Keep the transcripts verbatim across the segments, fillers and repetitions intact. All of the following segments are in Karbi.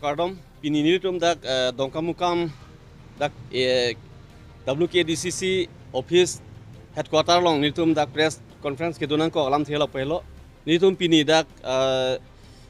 Kardom, pini nelitum dak eh, Dongkamukam dak eh, W K D C C office headquarter along nelitum dak press conference kedo nangkok alam thela pelo. Nelitum pini dak eh,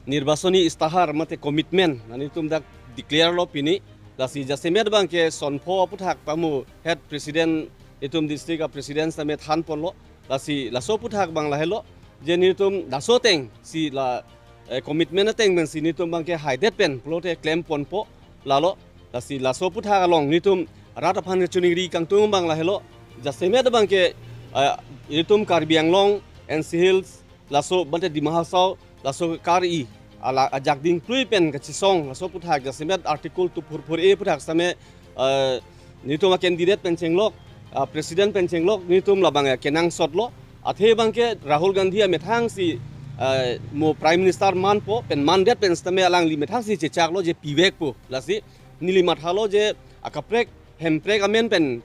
nirbachoni istihar mate commitment na nelitum dak declare lo pini. Lasi jasemet abangke sonpho aputhak pamu head president itum district a president sitame thanponlo. Lasi laso aputhak abang lahelo je nelitum laso ateng si la eh, commitment ateng pensi nelitum abangke haidet pen pulote klemponpo lalo. Lasi laso aputhak along nelitum rat aphan kachiningri kangtung abang lahelo. Jasemet abangke eh, nelitum Karbi Anglong, N C Hills, laso mate Dima Hasao, laso kar-i ala ajak dingklui pen kachisong laso aputhak jasemet Article two four four A aputhak sitame eh, nelitum a candidate pen chenglok, ah, president pen chenglok nelitum labang eh, kenangsotlo. Athe abangke Rahul Gandhi amethang si eh, mo Prime Minister manpo pen mandet pen sitame alangli methang si chechaklo je pivekpo. Lasi neli mathalo je akaprek Hemprek amen pen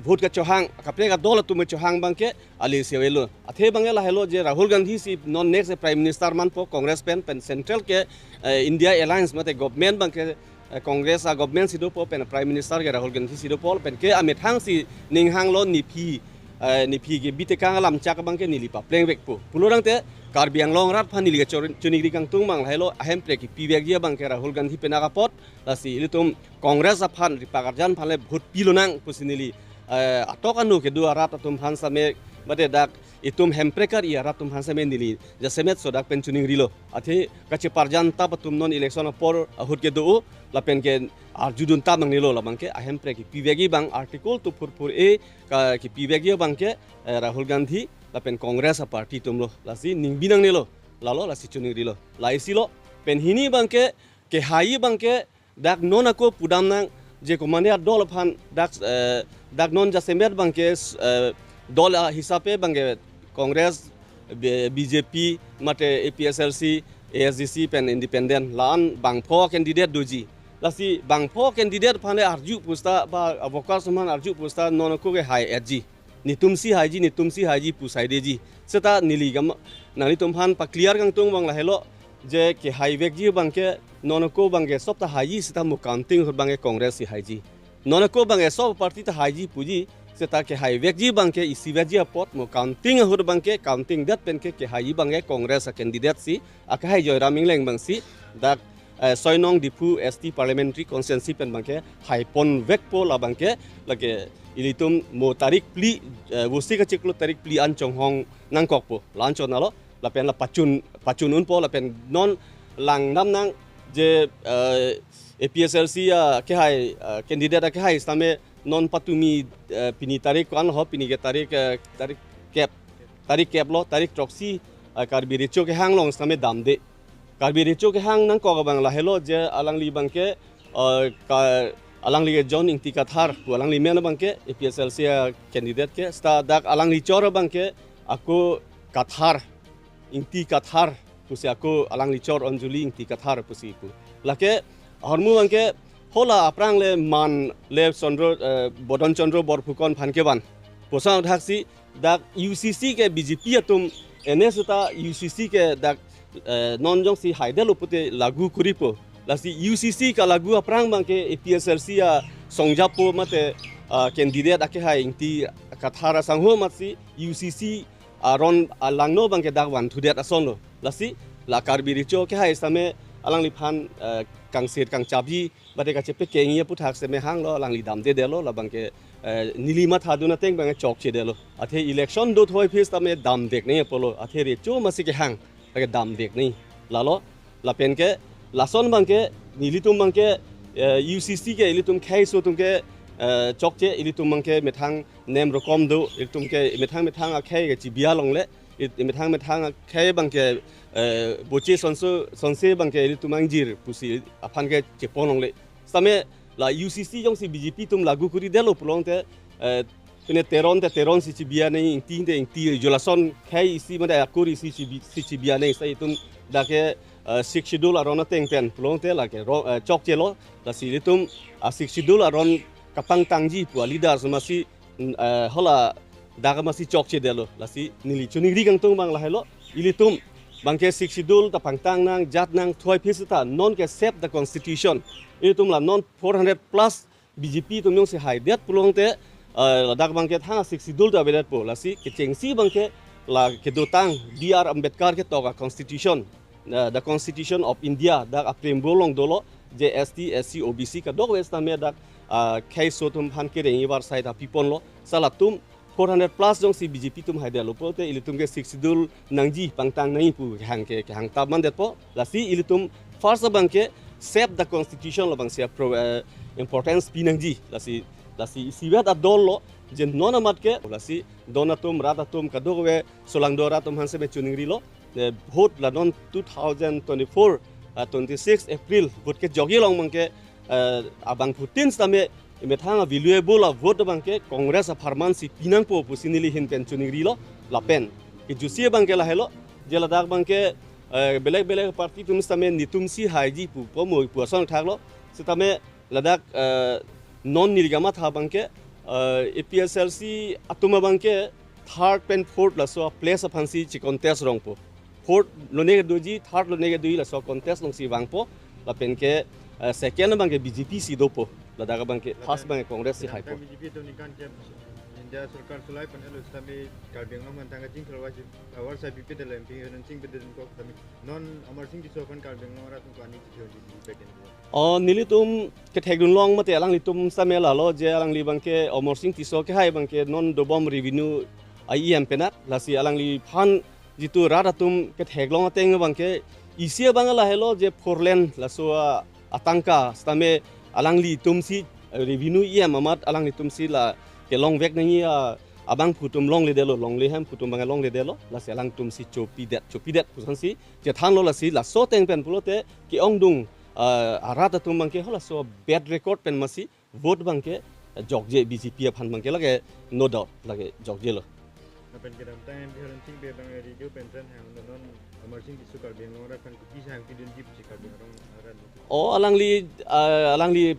vote kachohang, akaprek adol atum chohang abangke ale si avelo. Athe abangke lahelo je Rahul Gandhi si non next Prime Minister manpo Congress pen, pen central ke eh, India Alliance mate government abangke eh, Congress a government si dopo pen Prime Minister ke Rahul Gandhi si dopo pen ke amethang si ninghanglo nephi eh, nephi kebi tekang alam chak abangke neli paplengvekpo. Pulotangte Karbi Anglong rat aphan neli kachor- chiningri kangtung abang lahelo, ahemprek kipivekji abangke Rahul Gandhi penang apot, lasi ilitum Congress aphan ripak arjan aphan le vote pilonang pusi neli eh, atok anu kedo arat atum aphan sitame mate dak itum Hemprek kar-i arat atum aphan sitame neli jasemet so dak pen chiningrilo. Athe kacheparjan tap atum non election apor ahut kedo lapen ke arjudun tap nangnelo labangke ahemprek kipivekji abang Article two four four A ka kipivekji abangke eh, Rahul Gandhi lapen Congress a party atumlo. Lasi ningbi nangnelo. Lalo lasi chiningrilo. Laisilo. Pen hini abangke kehai abangke dak non ako pudamnang je komane adol aphan dak eh, dak non jasemet abangke eh, dol a hisape abangke Congress, B- B J P, mate A P H L C, A S D C pen independent la-an bangpho candidate doji. Lasi bangpho candidate aphan le arju pusita ba workers aphan arju pusita non ako ke hai etji. Netum si haiji, netum si haiji pu saideji. Seta neli gam nanglitum aphan paclear kangtung abang lahelo je kehaivekji abangke non ako abangke sop ta haiji seta mo counting ahut abangke Congress si haiji. Non ako abangke sop party ta haiji puji seta kehaivekji abangke isivekji apot mo counting ahut abangke counting det pen ke kehaiji abangke Congress a candidate si akehai Joyram Engleng abang si dak eh, soi nong Diphu S T Parliamentary Constituency pen abangke haiponvekpo labangke lake ilitum mo tarik phli eh, Vosik achiklo tarik phli an chonghong nangkokpo la-an chonalo lapen la pachun pachun unpo lapen non langdamnang je eh, A P H L C akehai eh, candidate akehai sitame non patumi eh, pini tarik ko-an ho pini ke tarik eh, tarik kep tarik kep lo tarik throksi eh, Karbi Recho kehang along sitame damde. Karbi Recho kehang nangkok abang lahelo je alangli abangke eh, ka alangli ke John Ingti Kathar pu alangli amen abangke A P H L C a candidate ke seta dak alangli chor abangke ako Kathar Ingti Kathar pusi ako alangli chor Anjali Ingti Kathar pusi pu. Lake ahormu abangke hala aphrang le man le Chandra eh, Bodon Chandra Borphukan aphan kevan. Pusang thaksi dak U C C ke B J P atum ene suta U C C ke dak eh, non jongsi haidetlo pute lagu kuripo. Lasi U C C kalagu aphrang abangke A P H L C a songjapo mate ah, candidate akehai Ingti Kathar asangho amatsi U C C aron alangno abangke dak vanthudet asonlo. Lasi la Karbi Recho kehai sitame alangliphan eh, kangsit kangchapji bate kachepekengji aputhak sitame hanglo alangli damdedetlo labangke eh, neli mathadun ateng abangke chokchedetlo. Athe election do thoi phis tame damdek nangji apotlo. Athe Recho amatsi kehang lake damdek nangji. Lalo lapen ke lason abangke nelitum abangke eh, U C C ke ilitum kheiso atum ke eh, chokche ilitum abangke methang nem rokom do ilitum ke methang methang akhei ke chibi alongle it- methang methang akhei abangke eh, boche sonso sonse abangke ilitum angjir pusi aphan ke chepon longle. Sitame la U C C jongsi B J P atum lagu kuridetlo pulote eh, pine Teron te Teron si chibi nangji Ingti te Ingti jo lason khei isi mate akur isi chibi si chibi nangji seta itum dak ke eh, Sixth Schedule aron ateng pen pulote lake ro- eh, chokchelo lasi ilitum a Sixth Schedule aron kapangtangji pu a leaders amatsi mm, eh, hala dak amatsi chokchedetlo lasi neli chiningri kangtung abang lahelo ilitum Bangke Sixth Schedule ta pangtang nang, jat nang, thoi phis ta non ke save the constitution. Ilitum la non four hundred plus B J P atum jongsi haidet pulote, eh, ladak bangke thang Sixth Schedule ta avedetpo. Lasi kechengsi bangke la kedotang B R Ambedkar ketok a constitution, eh, the constitution of India, dak a preamble along dolo, je S T, S C, O B C kadokave sitame dak, ah, khei aso atum aphan kereng-i varsai ta piponlo. Sa latum four hundred plus jongsi B J P atum haidetlo pulote ilitum ke Sixth Schedule nangji, pangtang nangji pu kehang ke, kehang tap mandetpo. Lasi ilitum first abangke save the constitution labangsi apro, eh, importance pi nangji. Lasi, lasi isivet adol lo, je non amat ke, lasi don atum, rat atum, kadokave solangdo arat atum aphan seme choningrilo. Eh, vote la non two thousand twenty-four, ah, twenty-six April vote kejokji along bangke, eh, abangphutin sitame imethang a valuable a vote bangke Congress apharman si pinangpo pusi neli ahin pen choningrilo. Lapen kejutsi bangke lahelo, je ladak bangke, eh, belek belek party atum sitame netum si haiji pu pomo pu ason thaklo. Sitame ladak, eh, non neli kamatha bangke, eh, A P H L C atum abangke third pen fourth laso a place aphansi chi contest rongpo. Fourth lone kedoji, third lone kedoji laso contest alongsi vangpo. Lapen ke, eh, second bangke B J P si dopo. Ladak bangke first bangke Congress si haipo. B J P atum ningkan ke India sorkar solai pen elo sitame Karbi Anglong mantang kachingthur wasi awar sai pipe de lem pi sing bede ko sitame non Amarsing Tisso aphan Karbi Anglong arat ko ani chithi di di peken. Oh, nelitum kethekdun long mate alanglitum sitame lalo je alangli bangke Amarsing Tisso kehai bangke non dobom revenue a E M penak, lasi alangliphan jitu rat atum ketheklong ateng bangke isi abang lahelo je four lane laso a, atangka sitame alanglitum si, eh, revenue E M amat alanglitum si la kelongvek nangji a, abangphu atum longledetlo, longle hemphu atum bang longledetlo, lasi alangtum si chopidet, chopidet pu asonsi chethanlo. Lasi laso ateng pen pulote ke-ongdung, ah, arat atum bangke halaso bad record pen masi vote bangke jokje B J P aphan bangke lake no doubt lake jokjelo. Lapen kedamtang M P Horensing Bey bang radio pen tren hang non Amarsing Tisso Karbi Anglong arat aphan kopi sang pidun jip si Karbi Anglong arat. Oh, alangli, ah, alangli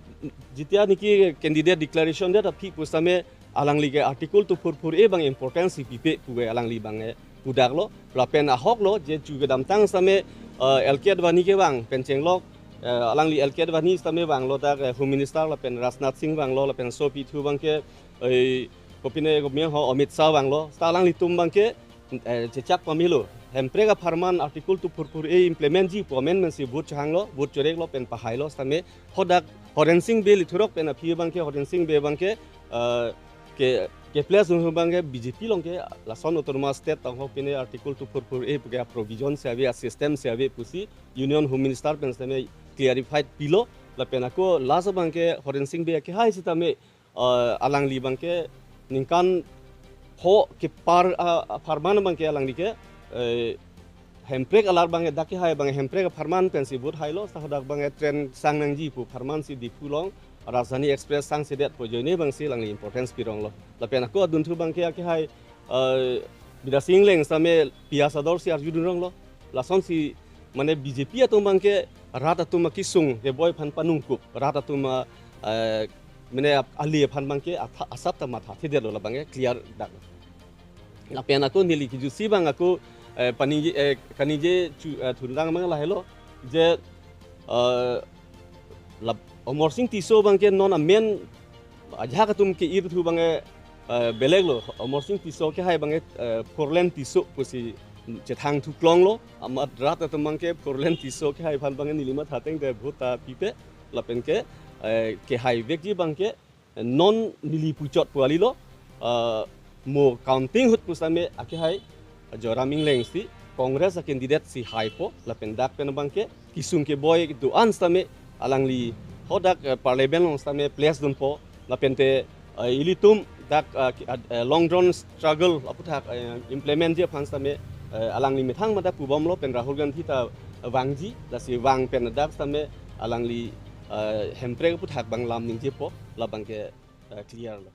jitia niki candidate declaration det aphi pusitame alangli ke Article two four four A bang importance si pipe puke alangli bang, eh, pudaklo. Lapen ahoklo je chu kedamtang sitame, eh, L K Advani kevang pen chenglok, eh, alangli L K Advani sitame vanglo dak, eh, Home Minister lapen Rajnath Singh vanglo lapen sopi thu bangke, eh, kopine komi ho Amit Shah vanglo. Sita alanglitum bangke, eh, chechak pamelo. Hemprek apharman Article two four four A implement ji pu amendment si vote chehanglo, vote choreklo pen pahailo sitame hadak Horensing Bey lithurok pen aphi bangke Horensing Bey bangke, eh, ke, ke place dung bangke B J P along ke lason autonomous state tong ho pine Article two four four A puke provision si ave, a system si ave pusi Union Home Minister pen sitame clarified pilo. Lapen ako last bangke Horensing Bey kehai sitame, eh, alangli bangke ningkan pho kepar, ah, apharman bangke alangli ke, eh, Hemprek alar bangke dak kehai bangke Hemprek apharman pensi vote hailo, sita hadak bangke train sang nangji pu apharman si Diphu along Rajdhani Express sangsedet pu ajoine bangsi alangli importance pironglo. Lapen ako adunthu bangke akehai, eh, Bidya Sing Engleng sitame P I A Sadar si arjudun ronglo. Lasonsi mane B J P atum bangke rat atum akesung keboi aphan panungkup, rat atum a, eh, mane ap-, ali aphan bangke atha-, asap ta mathathedetlo labangke clear dak. Lapen ako neli kejutsi bang ako, eh, paningje, eh, kaningje chu, eh, thundang bang lahelo je, eh, lap Amarsing Tisso bangke non amen ajahak atum ke-ir thu bangke, eh, beleklo. Amarsing Tisso kehai bangke, eh, four lane Tisso pusi chethang thuklonglo. Amat rat atum bangke four lane Tisso kehai aphan bangke neli matha ateng te vote ta pipe. Lapen ke, eh, kehaivekji bangke non neli puchot pu kalilo, ah, mo counting ahut pusitame akehai Joyram Engleng si Congress a candidate si haipo lapen dak pen bangke kesung keboi do-an sitame alangli hadak, eh, parliament along sitame place dunpo lapen te, eh, ilitum dak, eh, ki-, ad-, eh, long drawn struggle aputhak, eh, implement ji aphan sitame, eh, alangli methang mada pubomlo pen Rahul Gandhi ta vangji, lasi vang pen dak sitame alangli, eh, Hemprek aputhak bang lam ningjepo, labangke, eh, clear lo.